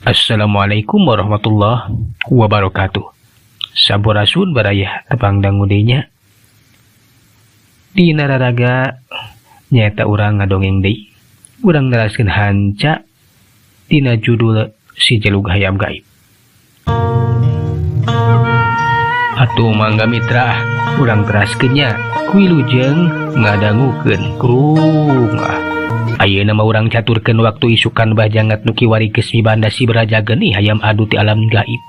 Assalamualaikum warahmatullahi wabarakatuh. Sampurasun barayah tepang dangudenya. Dina raraga nyaeta urang ngadongeng deui. Urang neraskeun hanca dina judul Si Jelug Hayam Gaib. Atuh mangga mitra, urang teraskeun nya wilujeng ngadangukeun krung. Ayeuna mah urang caturkeun waktu isukan Bah Jangat nu kiwari geus mibanda si Baraja Geni hayam adu ti alam gaib.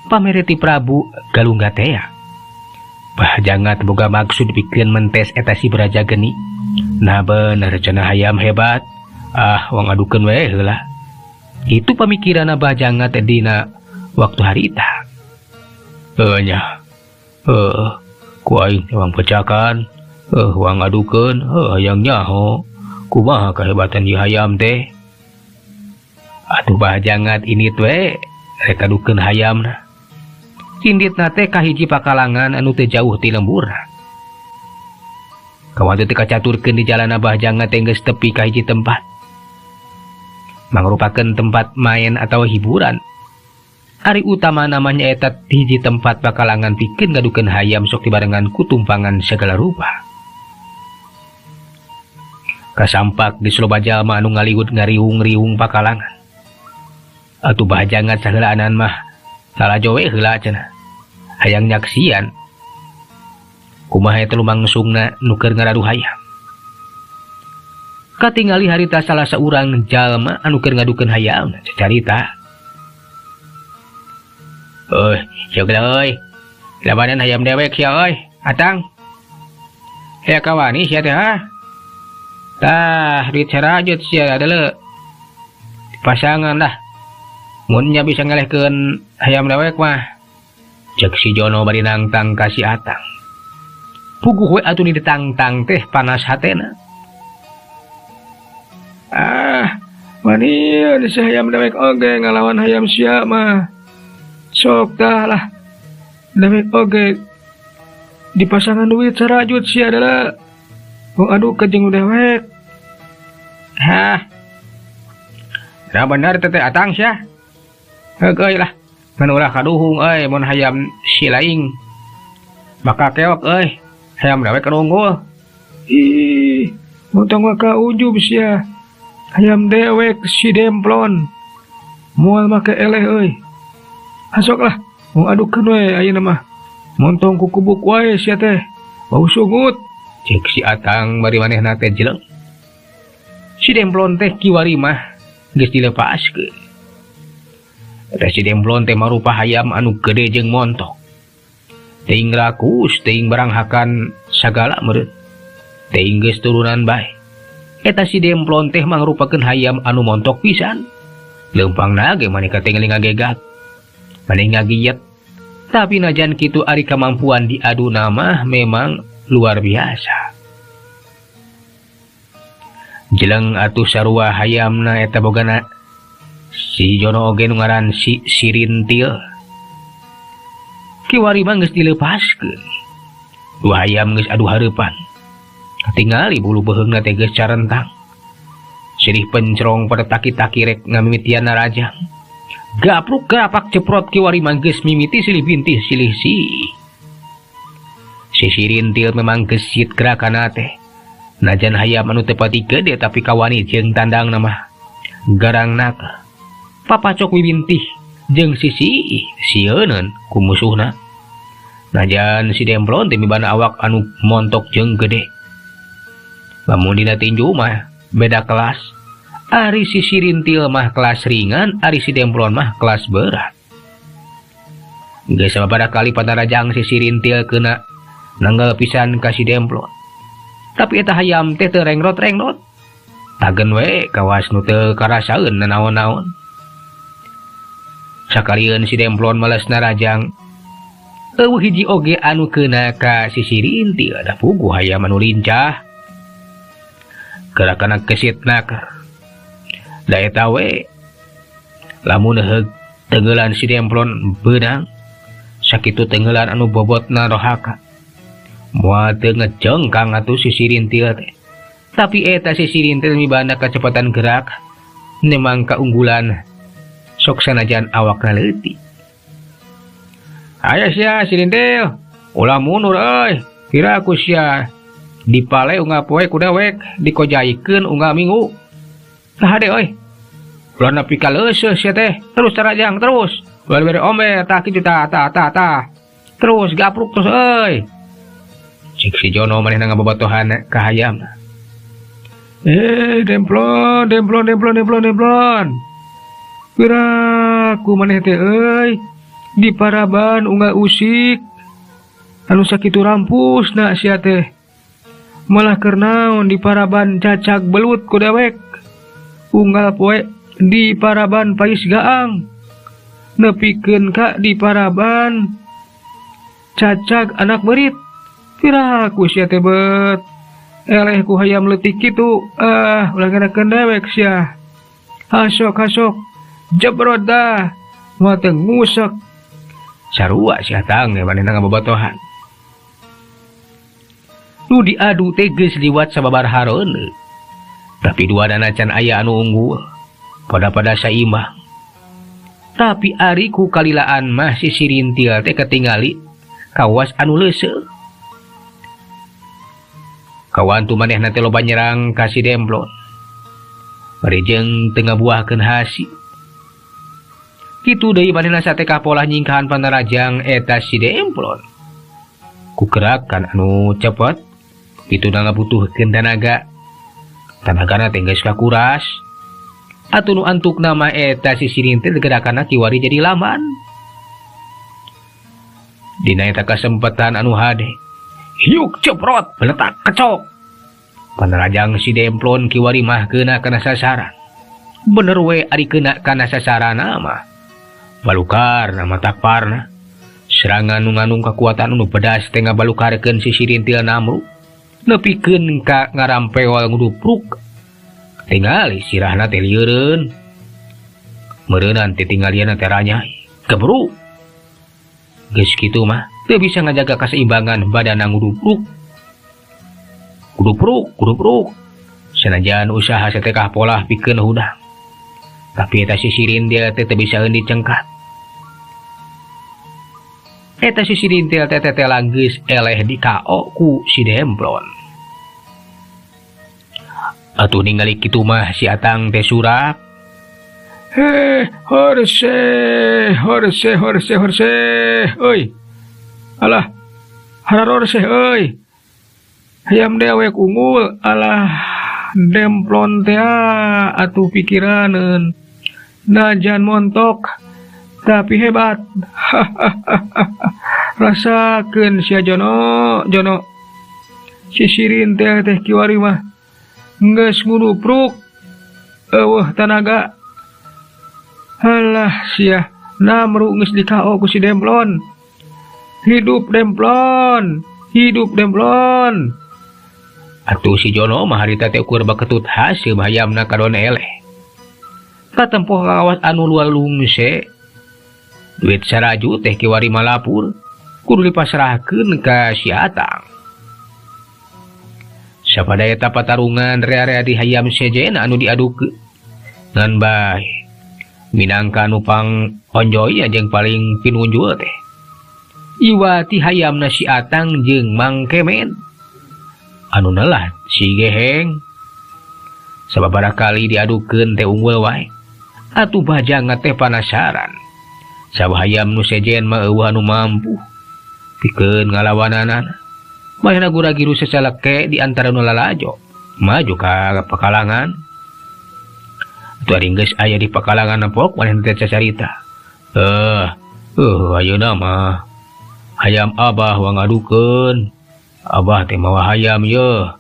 Pamereti Prabu Galungga tea. Bah Jangat boga maksud pikeun mentes eta si Baraja Geni. Nah bener cenah hayam hebat. Ah, wang adukeun we heula. Itu pamikiranna Bah Jangat dina waktu harita. Heuh nya. Heuh, ku aing wang pecakan, heuh wang adukeun, heuh hayang nyaho. Kumaha kehebatan ieu hayam teh? Atuh Bah Jangat ini we rek adukeun hayamna. Cinditna teh ka hiji pakalangan anu teu jauh ti lemburna. Kawatu teh kacaturkeun di jalan Bah Jangat teh geus tepi ka hiji tempat. Mangrupakeun tempat main atau hiburan. Ari utama namanya eta hiji tempat pakalangan pikeun ngadukeun hayam sok dibarengan ku tumpangan segala rupa. Kasampak di loba jalma anu ngaliwut ngariung-riung pakalangan. Atuh Bah Jangat saheulaanan mah lalajo we heula cenah. Hayang nyaksian kumaha eta lumangsungna nu keur ngaradu hayam. Katingali harita salah saurang jalma anu keur ngadukeun hayam carita. Euy, sia geula euy. Labanan hayam dewek sia euy, atang. Sia kawani sia teh ha. Tah, duit sarajut sia adalah pasangan lah. Mun nya bisa ngelehkeun hayam dewek mah. Cek si Jono bari nangtang ka si Atang. Puguh we atuh ni ditangtang teh panas hatena. Ah, wani si hayam dewek oge ngalawan hayam sia mah. Sok tah lah. Dewek oge di pasangan duit sarajut sia adalah. Oh aduh kejeng dewek. Hah. Nah bener teteh Atang sia. Heuh lah. Ngan ulah kaduhung euy mun hayam si laing. Bakal keok euy. Hayam dewek anu unggul. Ih, montong mah ka ujub sia. Hayam dewek si Demplon. Moal make eleh euy. Asok lah, mau adukeun we ayeuna mah. Montong kukubuk wae sia teh. Bau sungut. Cek si Atang bari manehna teh jeleng. Si Demplon teh kiwari mah geus dilepaskeun. Eta si Demplon teh marupa hayam anu gede jeung montok. Teuing rakus, teuing baranghakan sagala meureun. Teuing geus turunan bae. Eta si Demplon teh mangrupakeun hayam anu montok pisan. Leumpangna ge maneh katingali ngagegag. Maneh ngagiyet. Tapi najan kitu ari kamampuan diadu nama memang luar biasa. Jeleng atuh sarua hayamna eta bogana si Jono oge nu ngaran si Sirintil. Kiwari mah geus dilepaskeun. Dua hayam geus adu hareupan. Katingali bulu beuheungna teh geus carentang. Sirih pencrong pada taki-taki rek ngamimitian narajang. Gapruk gapak ceprot kiwari mah geus mimiti silih bintih silih si. Si Sirintil memang gesit gerakana teh. Najan hayam anu teu pati gede tapi kawani jeung tandang mah garang naka. Papacok wibintih jeung sisi sieuneun ku musuhna. Najan si Demplon teh mibana awak anu montok jeung gede. Lamun dina tinju mah beda kelas. Ari si Sirintil mah kelas ringan, ari si Demplon mah kelas berat. Geus sababaraha kali panarajang si Sirintil kena nanggal pisan ka si Demplon. Tapi eta hayam teh teu rengrot-rengrot. Tagen we kawas nu teu karasaeun nanaon-naon. Sakalieun si Demplon males narajang. Eueuh hiji oge anu keuna ka si Sirintil da puguh hayam anu lincah. Gerakana kesit naker. Da eta we lamun heug tenggelan si Demplon beunang sakitu tenggelan anu bobotna rohaka. Moal teu ngejengkang atuh si Sirintil teh. Tapi eta si Sirintil mibanda kecepatan gerak Nemang kaunggulan sok sanajan awakna leutik. Aya sia si Rintil, ulah mundur euy. Kira aku sia dipale unggal poe ku dewek, dikojaikeun unggal minggu. Tah hade euy. Ulah nepi ka leuseus sia teh, terus tarajang terus. Ulah bere ombe tah kitu tah tah tah tah. Terus gapruk terus euy. Cik si Jono manehna ngababatohan ka hayamna. Demplon, demplon, demplon, demplon, demplon. Piraku maneh teh euy. Di paraban unggal usik. Anu sakitu rampus na sia teh. Malah keur naon di paraban cacag belut ku dewek. Unggal poe di paraban pais gaang. Nepikeun ka di paraban cacag anak berit. Piraku sia teh bet. Eleh ku hayam leutik kitu, ulah ngerakeun dewek sia. Hasok hasok, jebrot dah, moal teu ngusek. Sarua sia tang ge manehna ngababatohan. Nu diadu teh geus liwat sababar hareuneu. Tapi duanana can aya anu unggul, pada-pada saimbang. Tapi ari ku kalilaan mah si Sirintil teh ketingali kawas anu leuseuh. Kawan tu manehna teh loba nyerang ka si Demplon. Bari jeung teu ngabuahkeun hasil. Kitu deui manehna satekah polah nyingkahan panarajang eta si Demplon. Ku gerakan anu cepet, kitu na ngabutuhkeun tanaga. Tanagana teh geus kakuras. Atuh nu antukna mah eta si Sirintil gerakanna kiwari jadi laman. Dina eta kasempatan anu hade, hiuk ceprot beletak kecok. Panarajang si Demplon kiwari mah keuna kana sasaran. Bener we ari keuna kana sasarana mah. Balukar nama takparna. Serangan nu nganung kakuatan nu pedas teh ngabalukarkeun si Sirintil namru. Nepikeun ka ngarampeol ngudupruk. Tingali sirahna teh lieureun. Meureunan teh tinggalianna teh ranyai. Gebruk. Geus kitu mah teu bisa ngajaga kaseimbangan badanna ngudupruk. Kudupruk, kudupruk. Sanajan usaha satekah polah pikeun hudang. Tapi eta si Sirintil teh teu bisaeun dicengkat. Eta si Sirintil teh teh geus eleh di KO ku si Demplon. Atuh ningali kitu mah si Atang teh surak. Heh, horse, horse, horse, horse, euy. Alah, hararorse euy. Hayam dewek unggul, alah Demplon teh atuh pikiraneun. Najan montok tapi hebat. Rasakeun sia Jono, Jono. Si Sirintil teh kiwari mah geus ngudupruk eueuh tanaga. Alah sia, namru geus di KO ku si Demplon. Hidup Demplon, hidup Demplon. Atuh si Jono mah harita teh ukur baketut hasil hayamna kadon eleh. Katempoh kawas anu luar lungse. Duit saraju teh kiwari malapur kudu dipasrahkeun ka si Atang. Sapada eta patarungan rea-rea di hayam sejen anu diadukeun. Ngan bae minangka nu pang onjoy jeung paling pinunjul teh. Iwati hayamna si Atang jeung Mang Kemen. Anu nelah si Geheng. Sababaraha kali diadukeun teh unggul wae. Atuh bajanga teh panasaran. Sabab hayam nu sejen mah eueuh anu mampu pikeun ngalawananana. Manehna gura-giru sasaleke di antara nu lalajo maju ka pakalangan. Atuh ari geus aya di pakalangan pok manehna teh cacarita. Ayeuna mah hayam abah wa ngadukeun. Abah teh mawa hayam yeuh.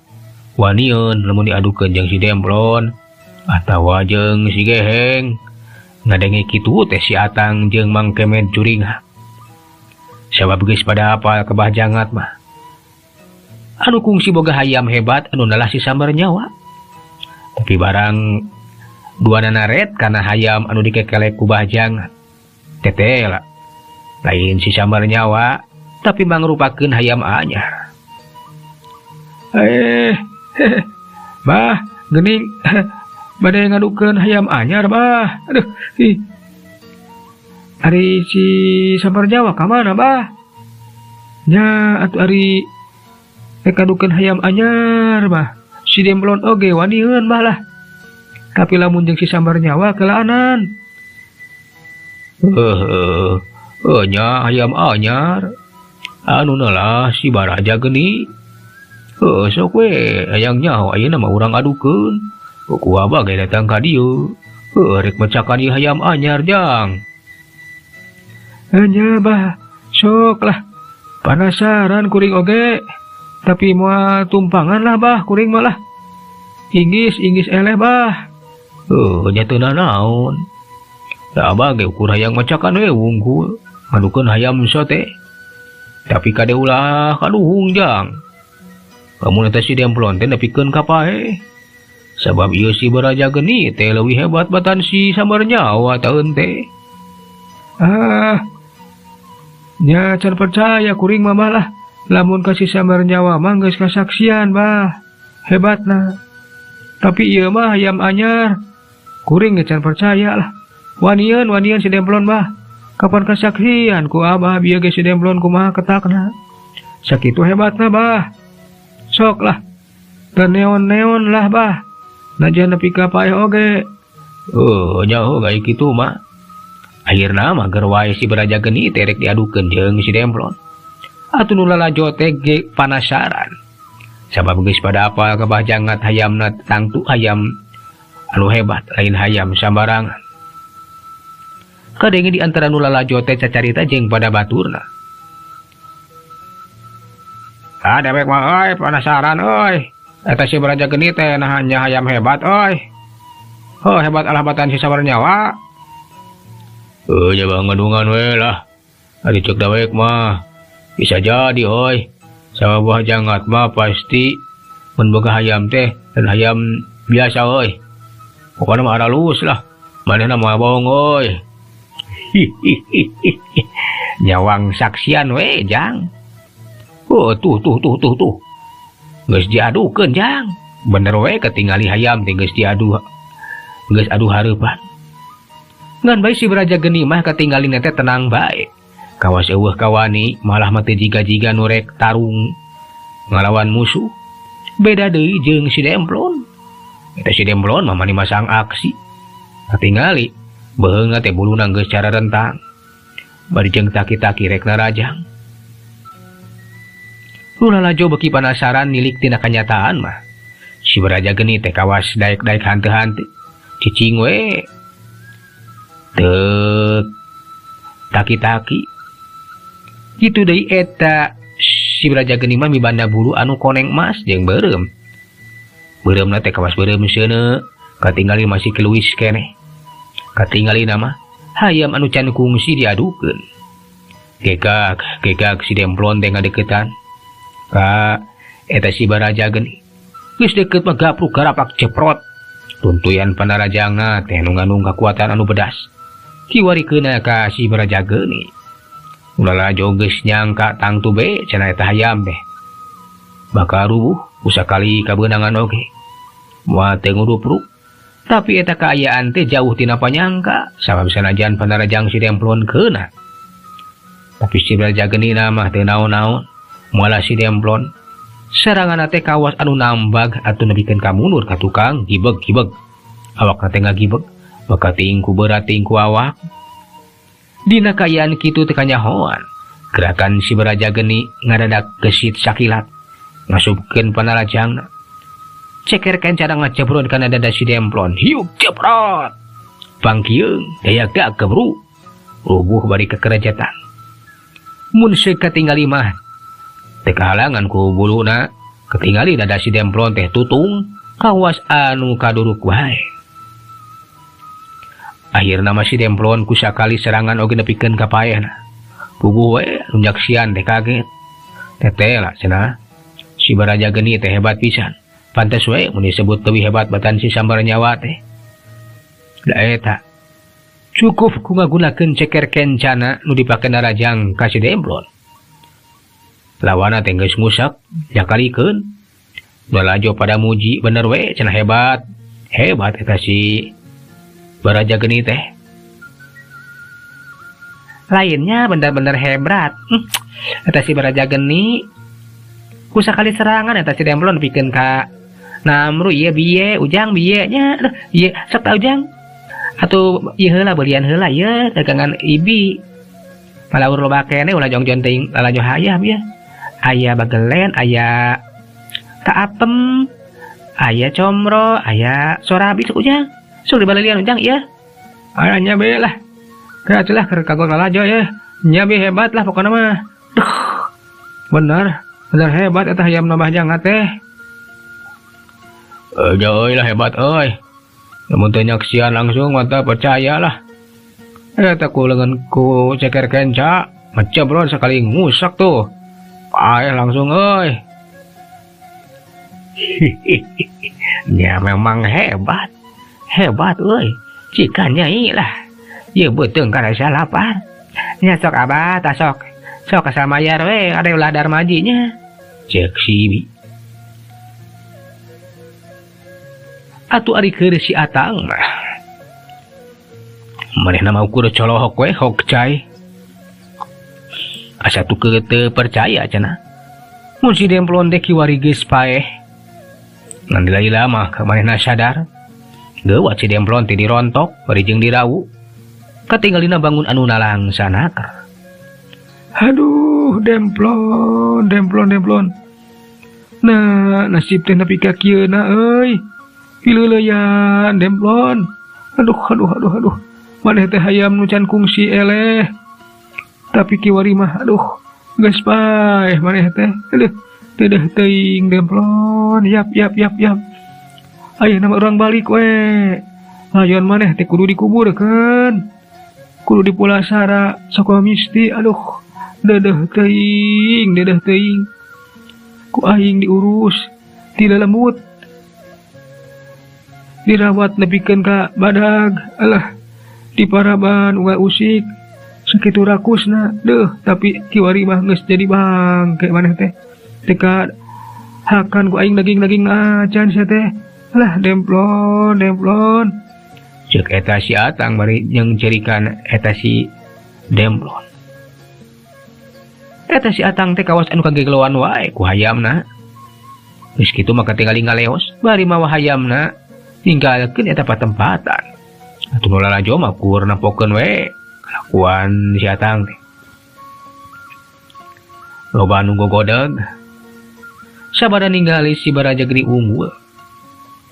Wanieun lamun diadukeun jeung si Demplon atawa jeung si Geheng. Ngadenge kitu teh si Atang jeung Mang Kemed curingah. Sabab geus pada apal ka Bah Jangat mah. Anu kungsi boga hayam hebat anu nalah si sambar nyawa. Tapi barang duanana ret kana hayam anu dikekelek ku Bah Jangat. Tetela lain si sambar nyawa tapi mangrupakeun hayam anyar. Bah, geuning Bade ngadukeun hayam anyar bah. Aduh, ih. Ari si Sambar Jawa ka mana bah? Nya atuh ari rek ngadukeun hayam anyar bah. Si Demplon oge wanieun bah lah. Tapi lamun jeung si Sambar Nyawa kelaanan. Heuh, nya hayam anyar. Anu lah si Baraja geni. Heuh, sok we hayang nyaho ayeuna mah urang adukeun. Ku abah ge datang ka dieu. Heuh, rek mecakan ieu hayam anyar jang. Nya bah, sok lah. Panasaran kuring oge. Tapi moal tumpangan lah bah, kuring mah lah. Inggis eleh bah. Heuh, nya teu nanaon. Da abah ge ukur hayang macakan we wungkul. Ngadukeun hayam sote. Tapi kade ulah kaduhung jang. Lamun eta si Demplon teh nepikeun ka paeh. Sabab ieu si Baraja geni teh leuwih hebat batan si Sambar Nyawa taeun teh. Ah. Nya can percaya kuring mah lah. Lamun ka si Sambar Nyawa mah geus kasaksian bah. Hebatna. Tapi ieu mah hayam anyar. Kuring ge can percaya lah. Wanian si Demplon bah. Kapan kasaksian ku abah bieu ge si Demplon kumaha ketakna. Sakitu hebatna bah. Sok lah. Teu neon-neon lah bah. Najan nepi ka paeh oge. Oh, nyaho gae kitu mah. Akhirna mah ger wae si Baraja geni teh rek diadukeun jeung si Demplon. Atuh nu lalajo teh ge panasaran. Sabab geus pada apal ka Bah Jangat hayamna tangtu hayam anu hebat lain hayam sambarangan. Kadenge di antara nu lalajo teh cacarita jeung pada baturna. Ah dewek mah euy panasaran euy. Eta si Baraja geni teh nah nya hayam hebat euy. Heuh hebat alah batan si Sambar Nyawa. Heuh nya ngadungan we lah. Ari ceuk dewek mah bisa jadi euy. Sabab Bah Jangat mah pasti mun boga hayam teh dan hayam biasa euy. Pokona mah aralus lah. Manehna moal bohong euy. Nyawang saksian we jang. Oh tuh. Geus diadukeun jang. Bener we ketingali hayam teh geus diadu. Geus adu hareupan. Ngan bae si Baraja geni mah katingali teh tenang bae. Kawas eueuh kawani malah mah teu jiga-jiga nu rek tarung ngalawan musuh. Beda deui jeung si Demplon. Eta si Demplon mah mani masang aksi. Katingali beheungna teh buluna geus cara rentang. Bari jeung taki-taki rek narajang. Nu lalajo beuki panasaran nilik tina kanyataan mah. Si Baraja geni teh kawas daek-daek hanteu-hanteu. Cicing we. Teu taki-taki. Kitu deui eta si Baraja geni mah mibanda bulu anu koneng emas jeung beureum. Beureumna teh kawas beureum seuneu, katingali masih keluis keneh. Katingali mah hayam anu can kungsi diadukeun. Gegak si Demplon teh ngadeukeutan. Ka eta si Baraja geni. Geus deukeut mah gapruk garapak ceprot. Tuntuyan panarajangna teh nu ngandung kakuatan anu pedas. Kiwarikeunna ka si Baraja geni. Lalajo geus nyangka tangtu be cenah eta hayam teh. Bakal rubuh usakali kabeunangan oge. Moal teu ngudupruk. Tapi eta kaayaan teh jauh tina panyangka sabab sanajan panarajang si Demplon keuna. Tapi si Baraja geni mah teu naon-naon. Moal si Demplon serangan teh kawas anu nambag atuh nepikeun ka mundur ka tukang gibeg-gibeg. Awakna teh ngagibeg, maka tingku berat tingku awak. Dina kaayaan kitu teh kanyahoan. Gerakan si Baraja geni ngadadak gesit sakilat. Ngasupkeun panarajangna. Ceker kencara ngajebrot kana dada si Demplon. Hiuk jebrot. Pangkieung daya gak kebru. Rubuh bari kekerejetan. Mun sekatingali mah teh kahalangan ku buluna, ketingali dada si Demplon teh tutung kawas anu kaduruk wae. Akhirna mah si Demplon ku sakali serangan oge nepikeun ka paehna. Puguh we nu nyaksian teh kaget. Teteh lah cenah. Si Baraja geni teh hebat pisan. Pantes we mun disebut leuwih hebat batan si Sambar Nyawa teh. Da eta cukup ku ngagunakeun ceker kencana nu dipake narajang ka si Demplon. Lawana teh geus ngusak, jakalikeun. Lalajo pada muji bener we cenah hebat. Hebat eta si Baraja Geni teh. Lainnya bener-bener hebat. Eta si Baraja Geni ku sakali serangan eta si Demplon pikeun ka Namru ieu biye Ujang biye nya. Aduh, ieu sok ta Ujang. Atuh ieu heula beulian heula ieu dagangan ibi. Malaur loba keneh ulah jongjon teuing lalajo hayam ieu. Aya bagelen, aya kaapem, aya comro, aya sorabi sok Ujang. Sok dibalelian Ujang ieu. Aya nya be lah. Kayak lah keur kagok lalajo ya. Nya be hebat lah pokona mah. Duh. Bener, bener hebat eta hayam nambah jangat teh. Euy lah hebat euy. Lamun teu nyaksian langsung mata percayalah. Eta ku leungeun ku ceker kenca, mecebron sekali ngusak tuh. Paeh langsung euy. Ya memang hebat. Hebat euy. Jika nyai lah. Ieu beuteung karasa lapar. Nya sok abah tah sok. Sok asal mayar we ada ulah darmaji nya. Cek si Ibi. Atuh ari keur si Atang mah. Manehna mah ukur colohok we hok cai. Asa tu keur teu percaya cenah. Mun si Demplon teh kiwari geus paeh. Ngan lila mah manehna sadar. Geuwat si Demplon teh dirontok bari jeung dirawu. Katinggalina bangun anu nalangsanaker. Aduh, Demplon, Demplon, Demplon. Nah, nasib teh nepi ka kieu na euy. Pileuleyan Demplon. Aduh, aduh, aduh, aduh. Maneh teh hayam nu can kungsi eleh. Tapi kiwari mah aduh, geus paeh maneh teh. Aduh, dedeh teuing Demplon. Yap, yap, yap, yap. Ayeuna mah urang balik we. Layon maneh teh kudu dikuburkeun. Kudu dipulasara soko misti. Aduh, dedeh teuing, dedeh teuing. Ku aing diurus, ti lelembut. Dirawat nepikeun ka badag. Alah, diparaban uga usik. Sakitu rakusna. Deuh, tapi kiwari mah geus jadi bangke maneh teh. Teka hakan ku aing daging-daging acan sia teh. Alah, Demplon, Demplon. Cek eta si Atang bari jeung cerikan eta si Demplon. Eta si Atang teh kawas anu kagegeloan wae ku hayamna. Geus kitu mah katingali ngaleos bari mawa hayamna ninggalkeun eta patempatan. Atuh nu lalajo mah kur nempokeun we kalakuan si Atang teh. Loba anu gogodeg. Sabada ningali si Baraja Geni unggul.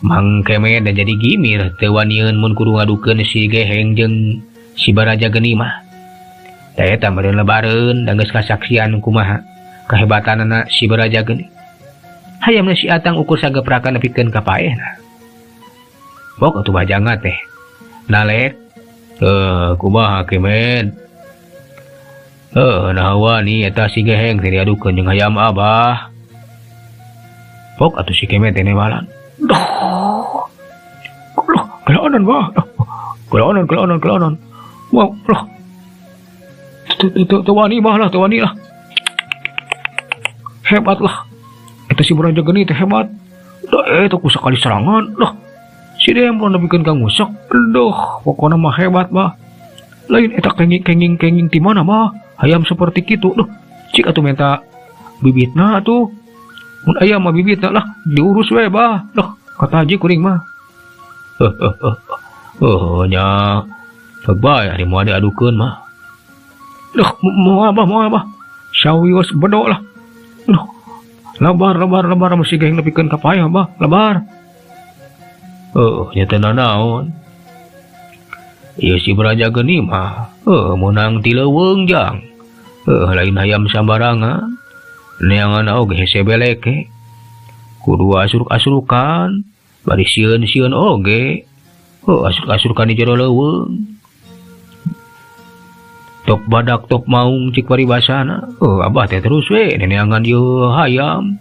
Mang Kemet dan jadi gimir teu wanieun mun kudu ngadukeun si Geheng jeung si Baraja Geni mah. Da eta meureun lebareun da geus kasaksian kumaha kahebatanana si Baraja Geni. Hayamna si Atang ukur sageprakan nepikeun ka paehna. Bok atuh bajanga teh. Nalek kumaha Kemet? Naha wani eta si Geheng teh diadukeun jeung hayam abah. Bok atuh si Kemet teh newalan. Duh, kelaonan bah, kelaonan, kelaonan, kelaonan. Wah, lah, tewani bah lah, tewani lah. Hebat lah, itu si Baraja Geni teh hebat. Dah, itu ku sekali serangan, lah. Si Demplon bikin kang ngusak, duh, pokoknya mah hebat bah. Lain eta kenging kenging kenging di mana bah, hayam seperti kitu, duh. Cik atuh minta bibitna atuh. Mun aya mah bibitna lah, diurus we bah. Duh, kata haji kuring mah. Oh nya, bae ari moal diadukeun mah. Duh, moal bah, moal bah. Sawios bedok lah. Duh, lebar, lebar, lebar mesti geng nepikeun ka payah bah, lebar. Nya teu nanaon. Ieu si Baraja Geni mah, meunang ti leuweung jang. Lain hayam sambarangan. Neangan oge hese beleke. Kudu asruk-asrukan, bari sieun-sieun oge. Asruk-asrukan di jero leuweung. Top badak top maung cik paribasana. Abah teh terus we neangan ieu hayam.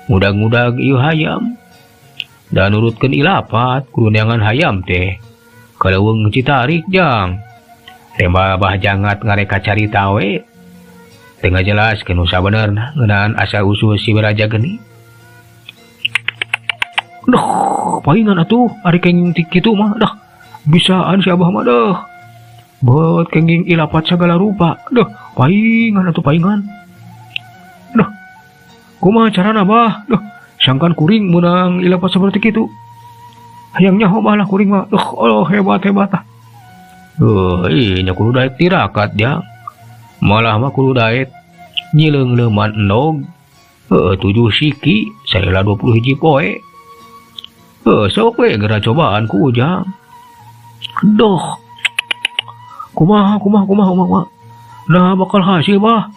Ngudag-ngudag ieu hayam. Dan nurutkeun ilapat kudu neangan hayam teh. Ka leuweung Citarik jang. Tembak abah jangat ngareka carita we. Teu ngajelaskeun nu sabenerna ngeunaan asal usul si Baraja Geni. Duh, paingan atuh ari kenging kitu mah dah. Bisaan si Abah mah dah. Buat kenging ilapat segala rupa. Duh, paingan atuh paingan. Duh. Kumaha carana Bah? Duh, sangkan kuring meunang ilapat seperti kitu. Hayang nyaho bah lah kuring mah. Duh, oh hebat-hebat ah. Ih, nya kudu daek tirakat ya. Malah mah kudu daek nyileung-leuman endog. 7 siki, saela 20 hiji poe. Sok we geura cobaan ku Ujang. Duh. Kumaha kumaha kumaha kumaha. Nah bakal hasil bah.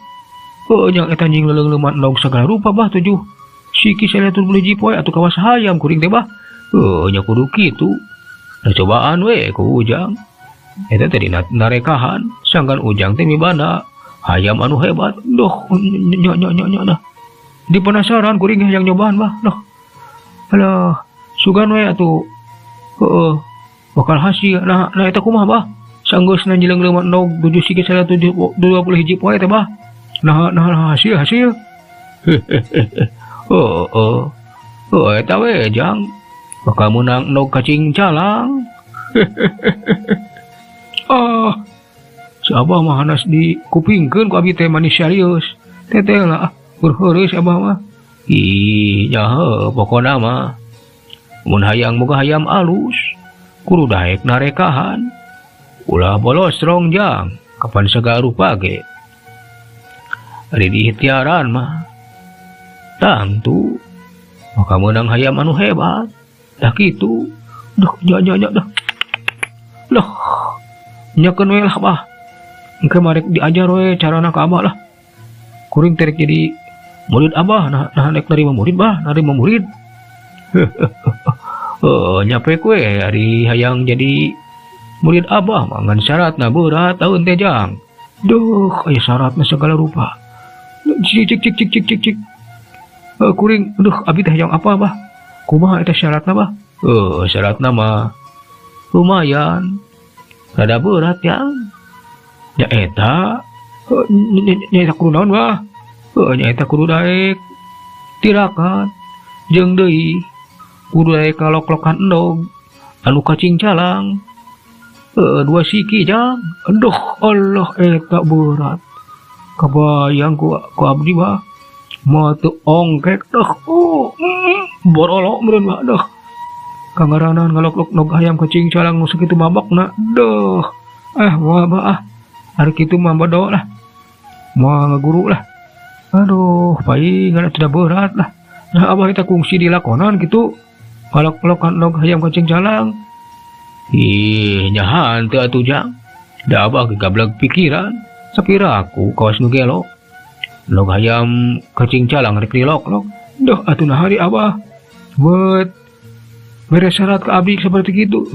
Nya eta nying leung-leuman endog segala rupa bah 7 siki saela 20 hiji poe atuh kawas hayam kuring teh bah. Nya kudu kitu. Nah cobaan we ku Ujang. Eta teh dina narekahan sangkan Ujang teh mibanda hayam anu hebat. Duh, nya nya nya nya dah. Di penasaran kuring yang nyobaan bah. Duh. Alah, sugan we atuh. Heeh. Bakal hasil. Nah, nah eta kumaha bah? Sanggeusna nyileung-leuman endog 7 siki saela 20 hiji poe teh bah. Nah, nah hasil hasil. Heeh. Heuh eta we Jang. Bakal meunang endog kacing calang. Ah, si Abah mah hanas dikupingkeun ku abi teh manis serius. Teteh lah, heureus si Abah mah. Ih, nya pokona mah. Mun hayang boga hayam alus, kudu daek narekahan. Ulah bolos rong Jang, kapan segala rupa ge. Ari diikhtiaran mah. Tangtu maka meunang hayam anu hebat. Dah kitu. Duh, nya nya nya dah. Loh. Nyakeun we lah bah. Engke marek diajar we carana ka Abah lah. Kuring terek jadi murid Abah, nah nah rek narima murid bah, narima murid. Nyape we ari hayang jadi murid Abah mah ngan syaratna berat taun teh Jang. Duh, aya syaratna segala rupa. Cik cik cik cik cik cik cik. Kuring, duh abi teh hayang apa bah? Kumaha eta syaratna bah? Syaratna mah lumayan. Rada berat ya. Nya eta, nya eta kudu naon bah? Nya eta kudu daek tirakat jeung deui kudu daek kalok-lokan endog anu kacing calang. 2 siki Jang. Aduh, Allah eta berat. Kabayang ku abdi bah. Mah teu ongkek dah. Oh, borolok meureun bah dah. Kangaranan ngalok-lok nog hayam kacing calang nu sakitu mabokna. Duh. Ah, moal bah ah. Ari kitu mah bodoh lah. Moal ngaguru lah. Aduh, paingan atuh berat lah. Nah, Abah eta kungsi dilakonan kitu. Ngalok-lokan nog hayam kacing calang. Ih, nyahan teu atuh Jang. Da Abah ge gableg pikiran. Sapira aku kawas nu gelo. Nog hayam kacing calang rek dilok-lok. Duh, atuh nah hari Abah. Buat mere syarat ke abdi seperti gitu.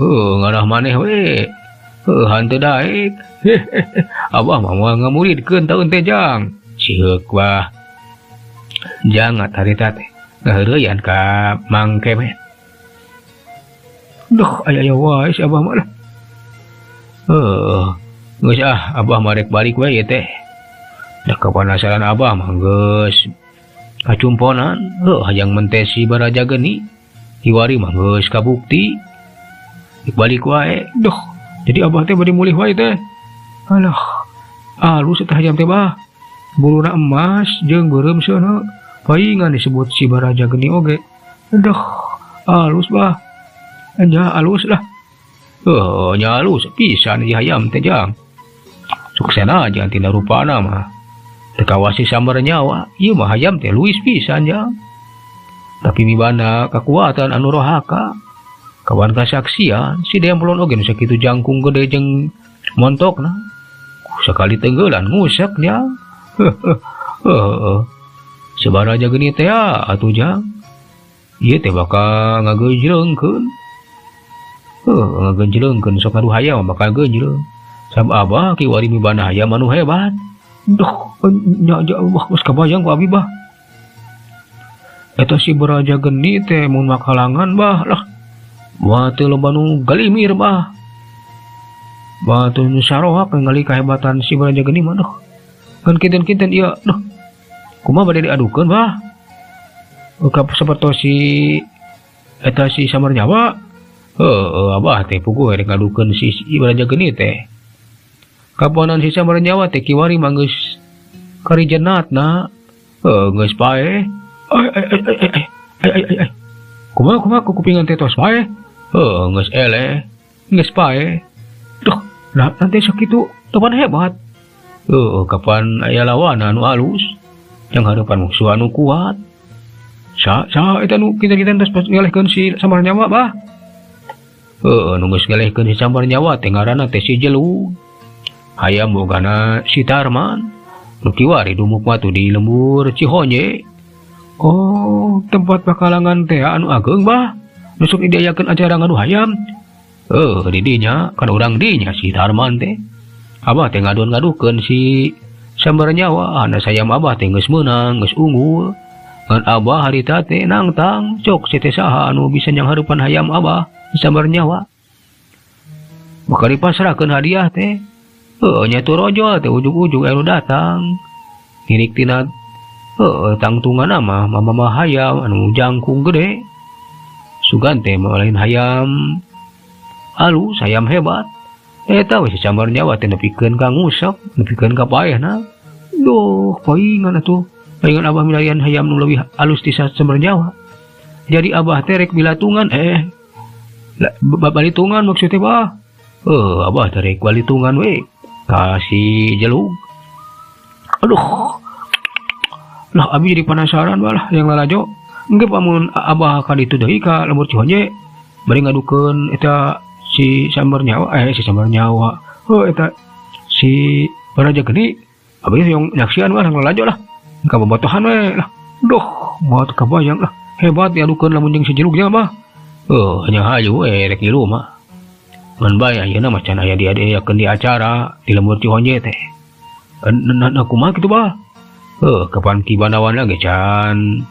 Ngarah maneh we. Hanteu daek. Abah mah moal ngamuridkeun taun teh Jang. Siheuk wah. Jangat harita teh. Ngaheureuyan ka Mang Kemet. Duh, aya-aya wae si Abah mah lah. Geus ah, Abah mah rek balik we ieu teh. Da kapanasaran Abah mah geus kacumponan, hayang mentesi baraja geni. Hiwari mah geus kabukti. Rek balik wae. Duh, jadi Abah teh bade mulih wae teh. Alah, alus eta hayam teh bah. Buluna emas jeung beureum seuneu. Paingan disebut si baraja geni oge. Duh, alus bah. Nya alus lah. Nya alus pisan ieu hayam teh Jang. Suksena aja tina rupana mah. Teu kawasi sambar nyawa, ieu mah hayam teh luis pisan Jang. Tapi mibanda kakuatan anu rohaka. Kawan kasaksian si Demplon oge nu sakitu jangkung gede jeung montokna. Sakali tenggelan ngusek nya. Heeh. Sabaraja geni teh atuh Jang. Ieu teh bakal ngageujeungkeun. Ngagenjleungkeun sok adu hayam bakal genjleung. Sab Abah kiwari mibanda hayam anu hebat. Duh, nya nya Allah geus kabayang ku abi bah. Eta si baraja geni teh mun makalangan bah lah. Wah teu loba nu galimir bah. Bah teu nu sarohak ningali kahebatan si baraja geni mah duh. Kan kinten-kinten ieu duh. Kumaha bade diadukeun bah? Ungkap sapertos si Eta si Sambar Nyawa. Heuh, abah teh puguh rek ngadukeun si Baraja Geni teh. Kaponan si Sambar Nyawa teh kiwari mah geus karijenatna. Heuh, geus paeh. Ay ay ay ay ay ay ay ay. Kumaha kumaha kupingan teh tos paeh. Heuh, geus eleh. Geus paeh. Duh, nah nanti sakitu tepan hebat. Heuh, kapan aya lawan anu alus yang harapan musuh anu kuat. Sa sa eta nu kita-kita tos ngelehkeun si Sambar Nyawa bah. Heuh, nu geus ngelehkeun si Sambar Nyawa teh ngaranna teh si Jelug. Hayam bogana si Tarman. Nu kiwari dumuk mah tuh di lembur Cihonje. Oh, tempat pakalangan teh anu ageng bah. Nu sok diayakeun acara ngadu hayam. Heuh, di dinya kan urang dinya si Tarman teh. Abah teh ngadon-ngadukeun si Sambar Nyawa, anu sayam abah teh geus meunang, geus unggul. Ngan abah harita teh nangtang, cok si teh saha anu bisa nyanghareupan hayam abah si Sambar Nyawa. Maka dipasrahkeun hadiah teh. Heuh, nya turojol teh ujug-ujug anu datang. Ngirik tina heuh tangtunganna mah mama hayam anu jangkung gede. Sugan teh mah lain hayam alus, hayam hebat. Eta we si Sambar Nyawa teh nepikeun ka ngusep, nepikeun ka paehna. Duh, paingan atuh. Paingan abah milarian hayam nu leuwih alus ti Sambar Nyawa. Jadi abah teh rek bilatungan balitungan maksudnya bah. Heuh, abah teh rek balitungan we ka si Jelug. Aduh. Lah abi jadi penasaran balah yang lalajo. Engke amun abah ka ditu deui ka lembur Cihonje bari ngadukeun eta si Sambar Nyawa, si Sambar Nyawa. Oh, eta si Baraja Geni, abi yang nyaksian mah lalajo lah. Ka bobotohan we lah. Duh, moal kabayang lah. Hebat diadukeun lamun jeung si Jelugnya mah. Heuh, nya hayu we rek ngilu mah. Ngan bae ayeuna mah can aya diayakeun di acara di lembur Cihonje teh. Nah kumaha kitu bah? Heuh, kapan Ki Banawan ge can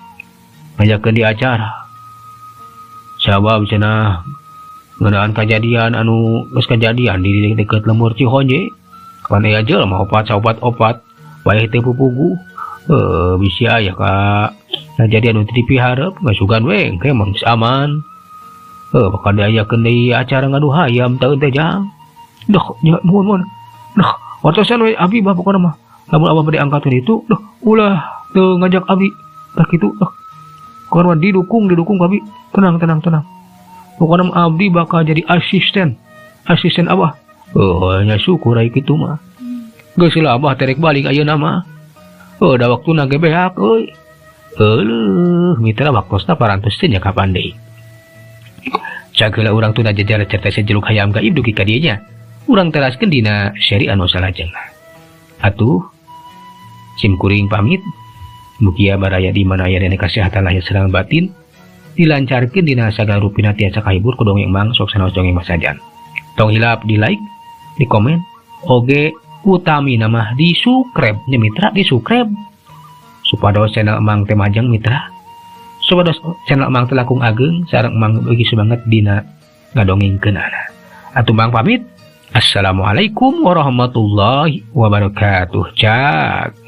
ngajakeun di acara. Sabab cenah ngeunaan kajadian anu geus kajadian di deket lembur Cihonje. Kapan aya jelema opat saopat-opat bae teu pupugu. Heuh, bisi aya ka kajadian anu teu dipiharep ngasugan we engke mah geus aman. Heuh, bakal diayakeun deui acara ngadu hayam taeun teh jang. Duh, nya nuhun nuhun. Duh, wartosan we abi bah pokona mah. Lamun abah bade angkatkeun itu, duh, ulah teu ngajak abi. Tah kitu, duh. Pokona mah didukung, didukung ku abi. Tenang, tenang, tenang. Pokona mah abdi bakal jadi asisten. Asisten abah. Oh, nya syukur ai kitu mah. Geus lah abah terek balik ayeuna mah. Oh, da waktuna ge beak euy. Euleuh, mitra waktosna parantos teh nya kapan deui. Cagela urang tunda jajar cerita si Jelug hayam gaib dugi ka dieu nya. Urang teraskeun dina seri anu salajengna. Atuh sim kuring pamit. Mugia baraya di mana aya dina kasehatan lahir sareng batin. Dilancarkeun dina sagala rupina tiasa kahibur ku dongeng Mang sok sanaos dongeng masajan. Tong hilap di like, di komen, oge utami nama di subscribe nya mitra, di subscribe supados channel Mang teh majeng mitra. Supados channel Mang teh langkung ageng sareng Mang beuki semangat dina ngadongengkeunana. Atuh Mang pamit. Assalamualaikum warahmatullahi wabarakatuh. Cak.